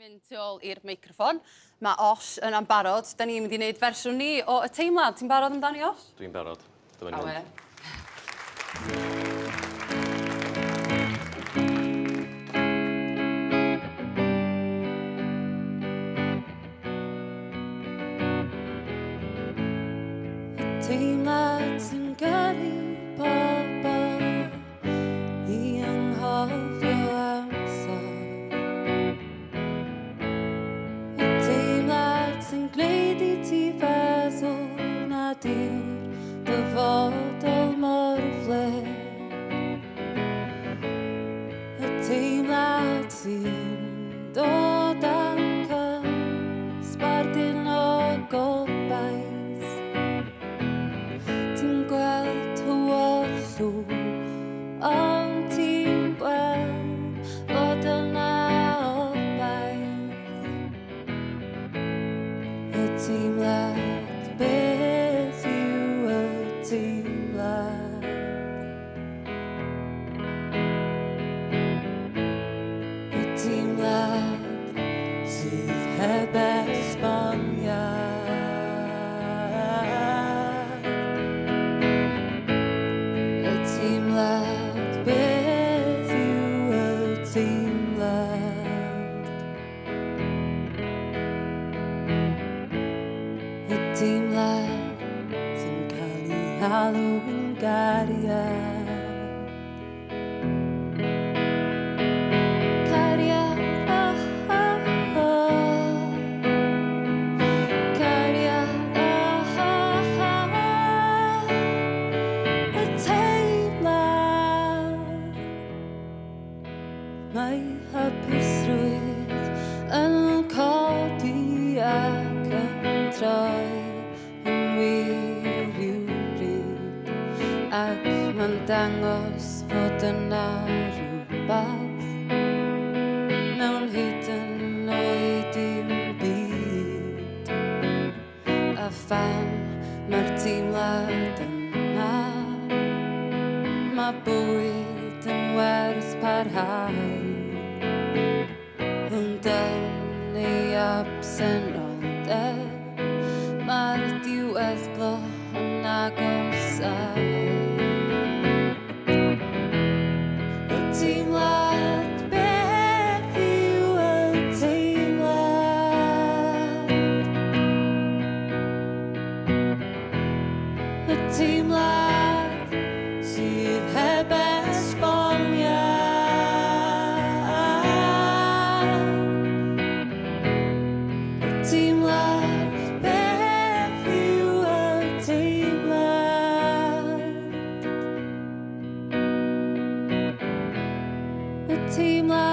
Mynd tu ôl i'r meicroffon. Mae Osh yna'n barod. Da ni'n mynd i wneud fersiwn ni o Y Teimlad. Ti'n barod amdani, Osh? Dwi'n barod. Dyma ni'n mynd. Y teimlad sy'n gyrru pobl i anghofio amser. Y teimlad sy'n gwneud i ti feddwl nad yw'r dyfodol mor flêr. Y teimlad sy'n dod ac yn sbardun o gobaith. Ti'n gweld tywod llwch, ond ti'n gweld fod yna obaith. Y teimlad, beth yw y teimlad? Y teimlad sydd heb esboniad. Y teimlad, beth yw y teimlad? Y teimlad sy'n cael ei alw'n gariad. Cariad, ah, ah, ah. Cariad, ah, ah, ah. Y teimlad. Mae hapusrwydd yn codi ac yn troi yn wir rhywbryd, ac mae'n dangos fod yna rhywbeth mewn hyd yn oed dim byd. A phan mae'r teimlad yna, mae bywyd yn werth parhau. Ond yn ei absenoldeb, mae'r diweddglo yn agosáu. Y teimlad, beth yw y teimlad? Y teimlad sydd heb esboniad. Y teimlad, beth yw y teimlad? Y teimlad.